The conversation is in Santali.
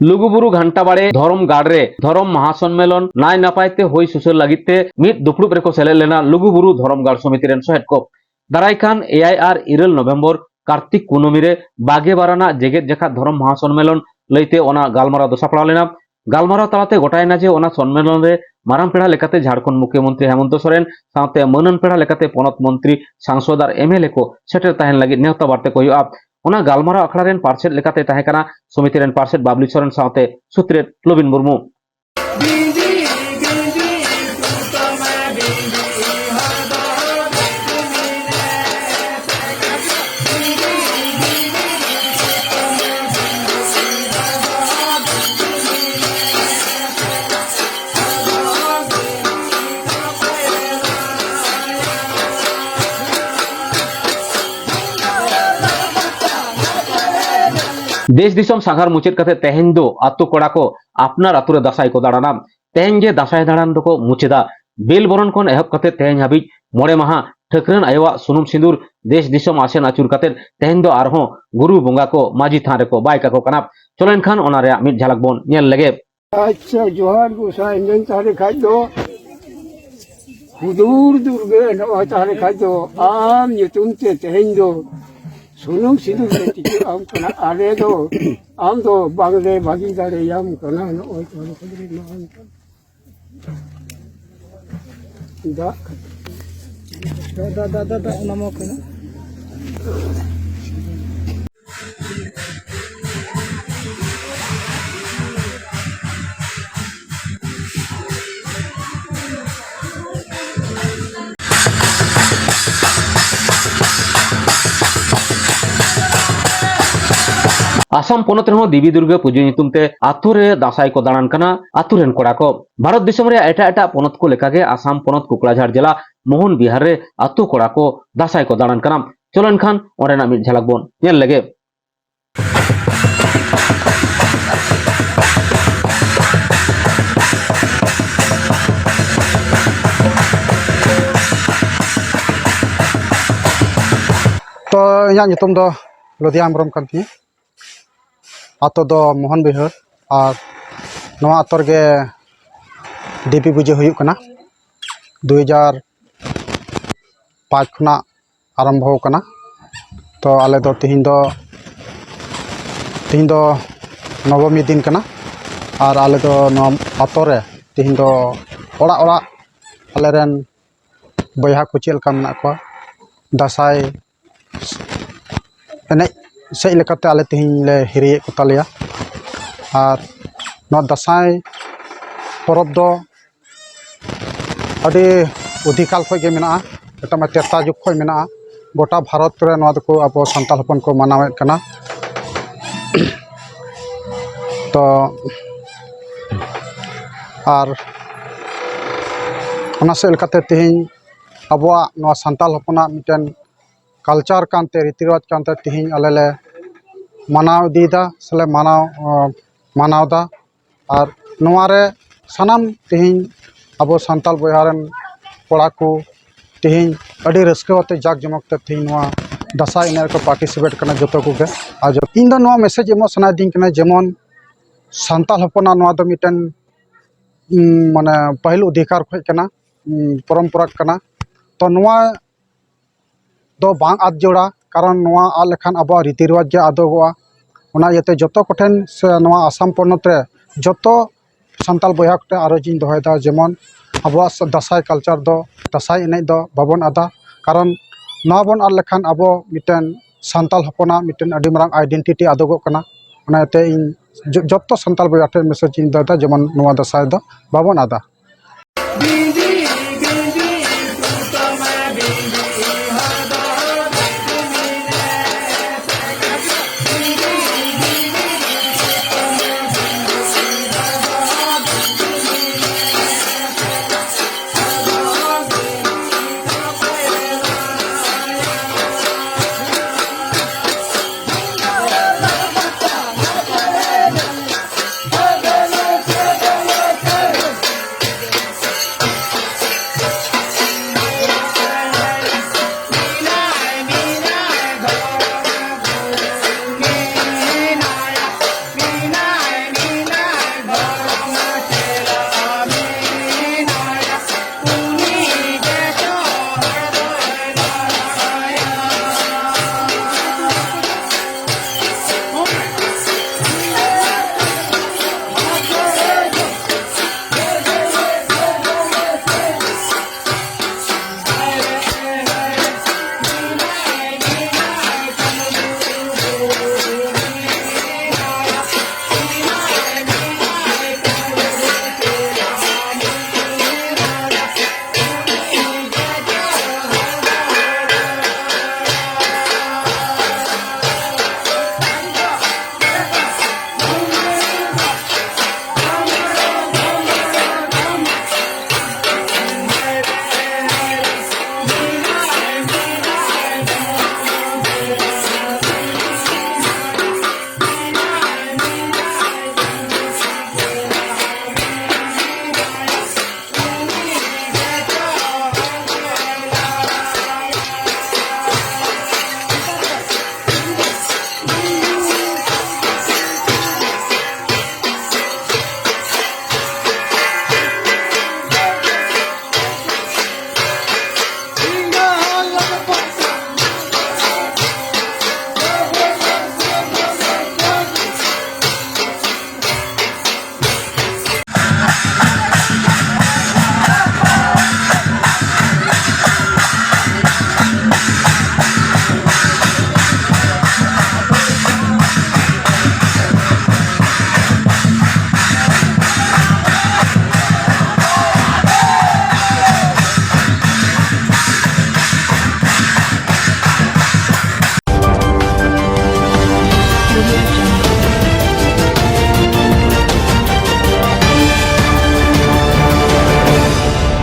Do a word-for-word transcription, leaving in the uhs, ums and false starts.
ᱞᱩᱜᱩᱵᱩᱨᱩ ᱜᱷᱟᱱᱴᱟᱵᱟᱲᱮ ᱫᱷᱚᱨᱚᱢ ᱜᱟᱲ ᱨᱮ ᱫᱷᱚᱨᱚᱢ ᱢᱟᱦᱟ ᱥᱚᱱᱢᱮᱞᱚᱱ ᱱᱟᱭ ᱱᱟᱯᱟᱭ ᱛᱮ ᱦᱩᱭ ᱥᱩᱥᱟᱹᱨ ᱞᱟᱹᱜᱤᱫ ᱛᱮ ᱢᱤᱫ ᱫᱩᱯᱲᱩᱵ ᱨᱮᱠᱚ ᱥᱮᱞᱮᱫ ᱞᱮᱱᱟ ᱞᱩᱜᱩᱵᱩᱨᱩ ᱫᱷᱚᱨᱚᱢ ᱜᱟᱲ ᱥᱚᱢᱤᱛᱤ ᱨᱮᱱ ᱥᱚᱦᱮᱫ ᱠᱚ᱾ ᱫᱟᱨᱟᱭ ᱠᱟᱱ ᱮᱭᱟᱭ ᱟᱨ ᱤᱨᱟᱹᱞ ᱱᱚᱵᱷᱮᱢᱵᱚᱨ ᱠᱟᱨᱛᱤᱠ ᱠᱩᱱᱟᱹᱢᱤ ᱨᱮ ᱵᱟᱜᱮ ᱵᱟᱨ ᱟᱱᱟᱜ ᱡᱮᱜᱮᱛ ᱡᱟᱠᱟᱛ ᱫᱷᱚᱨᱚᱢ ᱢᱟᱦᱟ ᱥᱚᱱᱢᱮᱞᱚᱱ ᱞᱟᱹᱭᱛᱮ ᱚᱱᱟ ᱜᱟᱞᱢᱟᱨᱟᱣ ᱫᱚ ᱥᱟᱯᱲᱟᱣ ᱞᱮᱱᱟ᱾ ᱜᱟᱞᱢᱟᱨᱟᱣ ᱛᱟᱞᱟᱛᱮ ᱜᱚᱴᱟᱭᱮᱱᱟ ᱡᱮ ᱚᱱᱟ ᱥᱚᱱᱢᱮᱞᱚᱱ ᱨᱮ ᱢᱟᱨᱟᱝ ᱯᱮᱲᱟ ᱞᱮᱠᱟᱛᱮ ᱡᱷᱟᱲᱠᱷᱚᱸᱰ ᱢᱩᱠᱷᱭᱚᱢᱚᱱᱛᱨᱤ ᱦᱮᱢᱚᱱᱛᱚ ᱥᱚᱨᱮᱱ ᱥᱟᱶᱛᱮ ᱢᱟᱹᱱᱟᱱ ᱯᱮᱲᱟ ᱞᱮᱠᱟᱛᱮ ᱯᱚᱱᱚᱛ ᱢᱚᱱᱛᱨᱤ, ᱥᱟᱝᱥᱚᱫ ᱟᱨ ᱮᱢ ᱮᱞ ᱮ ᱠᱚ ᱥᱮᱴᱮᱨ ᱛᱟᱦᱮᱱ ᱞᱟᱹᱜᱤᱫ ᱱᱮᱣᱛᱟ ᱵᱟᱨᱛᱮ ᱠᱚ ᱦᱩᱭᱩᱜᱼᱟ᱾ ᱚᱱᱟ ᱜᱟᱞᱢᱟᱨᱟᱣ ᱟᱠᱷᱲᱟ ᱨᱮᱱ ᱯᱟᱨᱥᱮᱛ ᱞᱮᱠᱟᱛᱮ ᱛᱟᱦᱮᱸ ᱠᱟᱱᱟ ᱥᱚᱢᱤᱛᱤ ᱨᱮᱱ ᱯᱟᱨᱥᱮᱛ ᱵᱟᱵᱞᱤ ᱥᱚᱨᱮᱱ ᱥᱟᱶᱛᱮ ᱥᱩᱛᱨᱮᱛ ᱞᱚᱵᱤᱱ ᱢᱩᱨᱢᱩ᱾ ᱫᱮᱥ ᱫᱤᱥᱚᱢ ᱥᱟᱸᱜᱷᱟᱨ ᱢᱩᱪᱟᱹᱫ ᱠᱟᱛᱮ ᱛᱮᱦᱮᱧ ᱫᱚ ᱟᱛᱳ ᱠᱚᱲᱟ ᱠᱚ ᱟᱯᱱᱟᱨ ᱟᱛᱳ ᱨᱮ ᱫᱟᱸᱥᱟᱭ ᱠᱚ ᱫᱟᱬᱟᱱᱟ᱾ ᱛᱮᱦᱮᱧ ᱜᱮ ᱫᱟᱸᱥᱟᱭ ᱫᱟᱬᱟᱱ ᱫᱚᱠᱚ ᱢᱩᱪᱟᱹᱫᱟ᱾ ᱵᱮᱞ ᱵᱚᱨᱚᱱ ᱠᱷᱚᱱ ᱮᱦᱚᱵ ᱠᱟᱛᱮ ᱛᱮᱦᱮᱧ ᱦᱟᱹᱵᱤᱡ ᱢᱚᱬᱮ ᱢᱟᱦᱟ ᱴᱷᱟᱹᱠᱨᱟᱹᱱ ᱟᱭᱳᱣᱟᱜ ᱥᱩᱱᱩᱢ ᱥᱤᱸᱫᱩᱨ ᱫᱮᱥ ᱫᱤᱥᱚᱢ ᱟᱥᱮᱱ ᱟᱹᱪᱩᱨ ᱠᱟᱛᱮ ᱛᱮᱦᱮᱧ ᱫᱚ ᱟᱨᱦᱚᱸ ᱜᱩᱨᱩ ᱵᱚᱸᱜᱟ ᱠᱚ ᱢᱟᱹᱡᱷᱤ ᱛᱷᱟᱱ ᱨᱮᱠᱚ ᱵᱟᱭ ᱠᱟᱠᱚ ᱠᱟᱱᱟ᱾ ᱪᱚᱞᱚ ᱮᱱᱠᱷᱟᱱ ᱚᱱᱟ ᱨᱮᱭᱟᱜ ᱢᱤᱫ ᱡᱷᱟᱞᱟᱠ ᱵᱚᱱ ᱧᱮᱞ ᱞᱮᱜᱮ᱾ ᱟᱪᱪᱷᱟ, ᱡᱚᱦᱟᱨ ᱜᱚᱸᱥᱟᱭ, ᱢᱮᱱ ᱛᱟᱦᱞᱮ ᱠᱷᱟᱡ ᱫᱚ ᱦᱩᱫᱩᱲ ᱫᱩᱨᱜᱟᱹ, ᱱᱚᱜᱼᱚᱭ ᱛᱟᱦᱞᱮ ᱠᱷᱟᱡ ᱫᱚ ᱟᱢ ᱧᱩᱛᱩᱢ ᱛᱮ ᱛᱮᱦᱮᱧ ᱫᱚ ᱥᱩᱱᱩᱢ ᱥᱤᱸᱫᱩᱨ ᱞᱮ ᱴᱤᱠᱟᱹ ᱟᱢ ᱠᱟᱱᱟ᱾ ᱟᱞᱮ ᱫᱚ ᱟᱢ ᱫᱚ ᱵᱟᱝᱞᱮ ᱵᱟᱹᱜᱤ ᱫᱟᱲᱮᱭᱟᱢ ᱠᱟᱱᱟ᱾ ᱱᱚᱜᱼᱚᱭ ᱛᱟᱦᱞᱮ ᱠᱷᱟᱡ ᱫᱚ ᱱᱚᱜᱼᱚᱭ ᱫᱟᱜ ᱫᱟᱜ, ᱫᱟᱜ, ᱫᱟᱜ, ᱫᱟᱜ, ᱚᱱᱟ ᱢᱟ ᱠᱟᱱᱟ᱾ ᱟᱥᱟᱢ ᱯᱚᱱᱚᱛ ᱨᱮᱦᱚᱸ ᱫᱮᱵᱤ ᱫᱩᱨᱜᱟᱹ ᱯᱩᱡᱟᱹ ᱧᱩᱛᱩᱢ ᱛᱮ ᱟᱛᱳ ᱨᱮ ᱫᱟᱸᱥᱟᱭ ᱠᱚ ᱫᱟᱬᱟᱱ ᱠᱟᱱᱟ ᱟᱛᱳ ᱨᱮᱱ ᱠᱚᱲᱟ ᱠᱚ᱾ ᱵᱷᱟᱨᱚᱛ ᱫᱤᱥᱚᱢ ᱨᱮᱭᱟᱜ ᱮᱴᱟᱜ ᱮᱴᱟᱜ ᱯᱚᱱᱚᱛ ᱠᱚ ᱞᱮᱠᱟᱜᱮ ᱟᱥᱟᱢ ᱯᱚᱱᱚᱛ ᱠᱩᱠᱲᱟᱡᱷᱟᱲ ᱡᱮᱞᱟ ᱢᱳᱦᱚᱱ ᱵᱤᱦᱟᱨ ᱨᱮ ᱟᱛᱳ ᱠᱚᱲᱟ ᱠᱚ ᱫᱟᱸᱥᱟᱭ ᱠᱚ ᱫᱟᱬᱟᱱ ᱠᱟᱱᱟ᱾ ᱪᱚᱞᱚ ᱮᱱᱠᱷᱟᱱ ᱚᱸᱰᱮᱱᱟᱜ ᱢᱤᱫ ᱡᱷᱟᱞᱟᱠ ᱵᱚᱱ ᱧᱮᱞ ᱞᱮᱜᱮ᱾ ᱛᱚ, ᱤᱧᱟᱹᱜ ᱧᱩᱛᱩᱢ ᱫᱚ ᱞᱚᱫᱤᱭᱟ ᱦᱮᱢᱵᱨᱚᱢ ᱠᱟᱱ ᱛᱤᱧᱟᱹ᱾ ᱟᱛᱳ ᱫᱚ ᱢᱳᱦᱚᱱ ᱵᱤᱦᱟᱨ, ᱟᱨ ᱱᱚᱣᱟ ᱟᱛᱳ ᱨᱮᱜᱮ ᱫᱮᱵᱤ ᱯᱩᱡᱟᱹ ᱦᱩᱭᱩᱜ ᱠᱟᱱᱟ᱾ ᱫᱩ ᱦᱟᱡᱟᱨ ᱯᱟᱸᱪ ᱠᱷᱚᱱᱟᱜ ᱟᱨᱟᱢᱵᱷᱚ ᱟᱠᱟᱱᱟ᱾ ᱛᱚ ᱟᱞᱮ ᱫᱚ ᱛᱤᱦᱤᱧ ᱫᱚ, ᱛᱤᱦᱤᱧ ᱫᱚ ᱱᱚᱵᱚᱢᱤ ᱫᱤᱱ ᱠᱟᱱᱟ᱾ ᱟᱨ ᱟᱞᱮ ᱫᱚ ᱱᱚᱣᱟ ᱟᱛᱳ ᱨᱮ ᱛᱤᱦᱤᱧ ᱫᱚ ᱚᱲᱟᱜ ᱚᱲᱟᱜ ᱟᱞᱮᱨᱮᱱ ᱵᱚᱭᱦᱟ ᱠᱚ ᱪᱮᱫ ᱞᱮᱠᱟ ᱢᱮᱱᱟᱜ ᱠᱚᱣᱟ, ᱫᱟᱸᱥᱟᱭ ᱮᱱᱮᱡ ᱥᱮᱫ ᱞᱮᱠᱟᱛᱮ ᱟᱞᱮ ᱛᱮᱦᱮᱧ ᱞᱮ ᱦᱤᱨᱤᱭᱮᱫ ᱠᱚ ᱛᱟᱞᱮᱭᱟ᱾ ᱟᱨ ᱱᱚᱣᱟ ᱫᱟᱸᱥᱟᱭ ᱯᱚᱨᱚᱵᱽ ᱫᱚ ᱟᱹᱰᱤ ᱚᱫᱷᱤᱠᱟᱞ ᱠᱷᱚᱱ ᱜᱮ ᱢᱮᱱᱟᱜᱼᱟ, ᱢᱮᱛᱟᱜ ᱢᱮ ᱛᱨᱮᱛᱟ ᱡᱩᱜᱽ ᱠᱷᱚᱱ ᱢᱮᱱᱟᱜᱼᱟ᱾ ᱜᱚᱴᱟ ᱵᱷᱟᱨᱚᱛ ᱨᱮ ᱱᱚᱣᱟ ᱫᱚᱠᱚ ᱟᱵᱚ ᱥᱟᱱᱛᱟᱲ ᱦᱚᱯᱚᱱ ᱠᱚ ᱢᱟᱱᱟᱣᱮᱫ ᱠᱟᱱᱟ᱾ ᱛᱚ ᱟᱨ ᱚᱱᱟ ᱥᱮᱫ ᱞᱮᱠᱟᱛᱮ ᱛᱮᱦᱮᱧ ᱟᱵᱚᱣᱟᱜ ᱱᱚᱣᱟ ᱥᱟᱱᱛᱟᱲ ᱦᱚᱯᱚᱱᱟᱜ ᱢᱤᱫᱴᱮᱱ ᱠᱟᱞᱪᱟᱨ ᱠᱟᱱᱛᱮ, ᱨᱤᱛᱤ ᱨᱮᱣᱟᱡᱽ ᱠᱟᱱᱛᱮ ᱛᱮᱦᱮᱧ ᱟᱞᱮ ᱞᱮ ᱢᱟᱱᱟᱣ ᱤᱫᱤᱭᱮᱫᱟ ᱥᱮᱞᱮ ᱢᱟᱱᱟᱣ, ᱢᱟᱱᱟᱣᱫᱟ᱾ ᱟᱨ ᱱᱚᱣᱟ ᱨᱮ ᱥᱟᱱᱟᱢ ᱛᱮᱦᱮᱧ ᱟᱵᱚ ᱥᱟᱱᱛᱟᱲ ᱵᱚᱭᱦᱟ ᱨᱮᱱ ᱠᱚᱲᱟ ᱠᱚ ᱛᱮᱦᱮᱧ ᱟᱹᱰᱤ ᱨᱟᱹᱥᱠᱟᱹ ᱟᱛᱮ ᱡᱟᱠ ᱡᱚᱢᱚᱠ ᱛᱮ ᱛᱮᱦᱮᱧ ᱱᱚᱣᱟ ᱫᱟᱸᱥᱟᱭ ᱮᱱᱮᱡ ᱨᱮᱠᱚ ᱯᱟᱨᱴᱤᱥᱤᱯᱮᱴ ᱠᱟᱱᱟ ᱡᱚᱛᱚ ᱠᱚᱜᱮ᱾ ᱟᱨ ᱡᱚ-, ᱤᱧ ᱫᱚ ᱱᱚᱣᱟ ᱢᱮᱥᱮᱡᱽ ᱮᱢᱚᱜ ᱥᱟᱱᱟᱭᱤᱫᱤᱧ ᱠᱟᱱᱟ, ᱡᱮᱢᱚᱱ ᱥᱟᱱᱛᱟᱲ ᱦᱚᱯᱚᱱᱟᱜ ᱱᱚᱣᱟ ᱫᱚ ᱢᱤᱫᱴᱮᱱ, ᱩᱸ, ᱢᱟᱱᱮ ᱯᱟᱹᱦᱤᱞ ᱚᱫᱷᱤᱠᱟᱨ ᱠᱷᱚᱡ ᱠᱟᱱᱟ, ᱩᱸ, ᱯᱚᱨᱚᱢᱯᱚᱨᱟ ᱠᱟᱱᱟ᱾ ᱛᱚ ᱱᱚᱣᱟ ᱫᱚ ᱵᱟᱝ ᱟᱫ ᱡᱟᱹᱨᱩᱲᱟ, ᱠᱟᱨᱚᱱ ᱱᱚᱣᱟ ᱟᱫ ᱞᱮᱠᱷᱟᱱ ᱟᱵᱚᱣᱟᱜ ᱨᱤᱛᱤ ᱨᱮᱣᱟᱡᱽ ᱜᱮ ᱟᱫᱚᱜᱚᱜᱼᱟ᱾ ᱚᱱᱟ ᱤᱭᱟᱹᱛᱮ ᱡᱚᱛᱚ ᱠᱚᱴᱷᱮᱱ ᱥᱮ ᱱᱚᱣᱟ ᱟᱥᱟᱢ ᱯᱚᱱᱚᱛ ᱨᱮ ᱡᱚᱛᱚ ᱥᱟᱱᱛᱟᱲ ᱵᱚᱭᱦᱟ ᱠᱚᱴᱷᱮᱱ ᱟᱨᱚᱡᱽ ᱤᱧ ᱫᱚᱦᱚᱭᱮᱫᱟ, ᱡᱮᱢᱚᱱ ᱟᱵᱚᱣᱟᱜ ᱫᱟᱸᱥᱟᱭ ᱠᱟᱞᱪᱟᱨ ᱫᱚ, ᱫᱟᱸᱥᱟᱭ ᱮᱱᱮᱡ ᱫᱚ ᱵᱟᱵᱚᱱ ᱟᱫᱟ, ᱠᱟᱨᱚᱱ ᱱᱚᱣᱟ ᱵᱚᱱ ᱟᱫ ᱞᱮᱠᱷᱟᱱ ᱟᱵᱚ ᱢᱤᱫᱴᱮᱱ ᱥᱟᱱᱛᱟᱲ ᱦᱚᱯᱚᱱᱟᱜ ᱢᱤᱫᱴᱮᱱ ᱟᱹᱰᱤ ᱢᱟᱨᱟᱝ ᱟᱭᱰᱮᱱᱴᱤᱴᱤ ᱟᱫᱚᱜᱚᱜ ᱠᱟᱱᱟ᱾ ᱚᱱᱟᱛᱮ ᱤᱧ ᱡᱚ-, ᱡᱚᱛᱚ ᱥᱟᱱᱛᱟᱲ ᱵᱚᱭᱦᱟ ᱴᱷᱮᱱ ᱢᱮᱥᱮᱡᱽ ᱤᱧ ᱫᱚᱦᱚᱭᱮᱫᱟ, ᱡᱮᱢᱚᱱ ᱱᱚᱣᱟ ᱫᱟᱸᱥᱟᱭ ᱫᱚ ᱵᱟᱵᱚᱱ ᱟᱫᱟ᱾